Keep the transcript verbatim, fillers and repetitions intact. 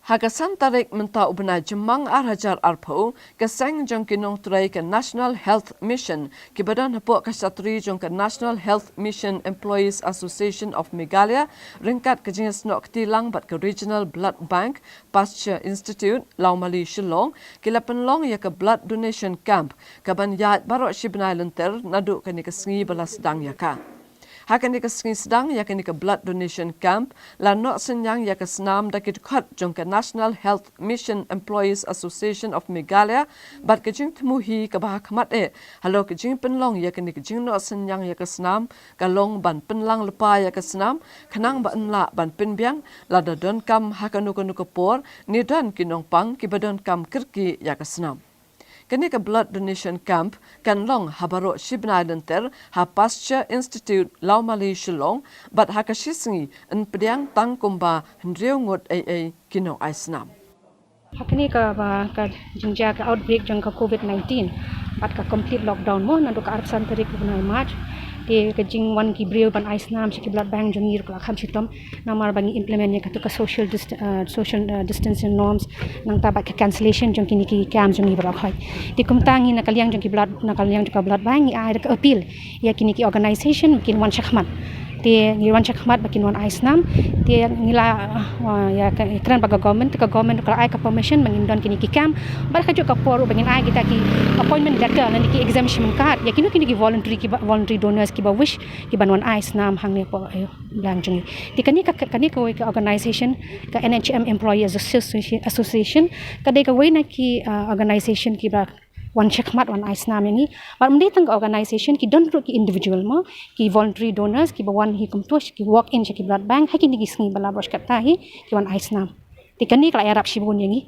Ha ka san tarik mynta u bnai Jymmang ar hajar arphew, ka seng jong ki nongtrei ka National Health Mission, kiba don hapoh ka shatri jong ka National Health Mission Employees Association of Meghalaya, ryngkat ka jingïasnoh kti lang bad ka Regional Blood Bank, Pasteur Institute, Lawmali, Shillong, ki la pynlong ïa ka Blood Donation Camp, kaban ïaid baroh shi bnai lynter naduh kane ka sngi ba la sdang ïa ka. Ha kane ka sngi sdang ïa kane ka Blood Donation Camp, la noh synñiang ïa ka snam da ki dkhot jong ka National Health Mission Employees Association of Meghalaya, bad ka jingthmu hi kaba ha khmat eh halor ka jingpynlong ïa kane ka jingnoh synñiang ïa ka snam, ka long ban pynlang lypa ïa ka snam, khnang ba yn lah ban pynbiang lada donkam ha kano kano ka por, ne don ki nongpang kiba donkam kyrkieh ïa ka snam. Kane ka Blood Donation Camp kan long ha baroh shi bnai lynter ha Pasteur Institute, Lawmali, Shillong, bad ha ka shi sngi yn pdiang tang kumba hynriew ngut ei ei ki nongai snam. Ha kane kaba ka jingjia ka outbreak jong ka COVID nineteen bad ka complete lockdown mo, naduh ka arphew san tarik u bnai March, te ka jingwan ki briew ban ai snam sha ki blood bank jong ngi ruh ka la kham shitom, namar ba ngi implement ïa katu ka social dist-, uh, social, uh, distancing norms, nangta bad ka cancellation jong kine ki camp jong ngi baroh khoit. Te kumta ngi na ka liang jong ki blood, na ka liang jong ka blood bank ngi ai da ka appeal ïa kine ki organization ba kin wan shakhmat. Te ngi wan shakhmat ba kin wan ai snam. Te ngi la, uh, ïa ka, kren bad ka government, ka government ka la ai ka permission ba ngin don kine ki camp. Bad kajuh ka por ba ngin ai kita ki appointment letter lane ki exemption card ïa kino kino ki voluntary, kiba voluntary donors kiba wish kiban wan ai snam hangne hapoh, eh, blang jong ngi. Te kane ka, kane kawei ka organization, ka N H M Employee Association, Association, ka dei kawei na ki, uh, organization kiba wan shakhmat wan ai snam ïa ngi. Bad ym dei tang ka organization, ki don ruh ki individual mo, ki voluntary donors kiba wan hi kumto, ki walk in sha ki blood bank ha kine ki sngi ba la bor katta hi, ki wan ai snam. Te kane ka la ïarap shibun ïa ngi.